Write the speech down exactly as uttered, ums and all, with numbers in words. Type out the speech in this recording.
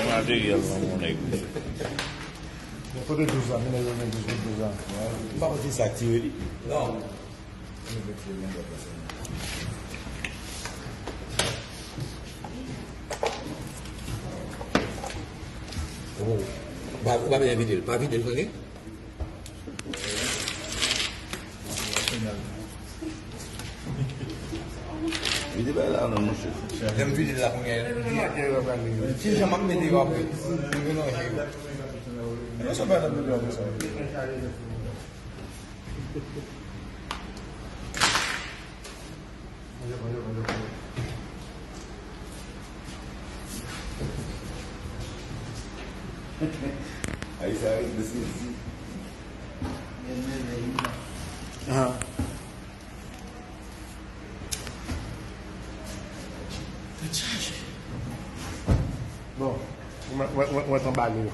Materyèl nan mon nèg. Kote douz la? Mennen yo gen douz, douz la. M pa konn ki sa k tire li. Non. Ou pa, ou pa bezwen vide l. Pa vide l, tande. Vide bay la non, monchè. Lè m vide l la kounye a, ki jan m ap mete yo apre? M melanje yo. Yo sa pa nan mete yo apre sa. Ay, sa, mesi, mesi. Ah. Tèt chaje. Bon, mwen, mwen, mwen, mwen t anbale yo.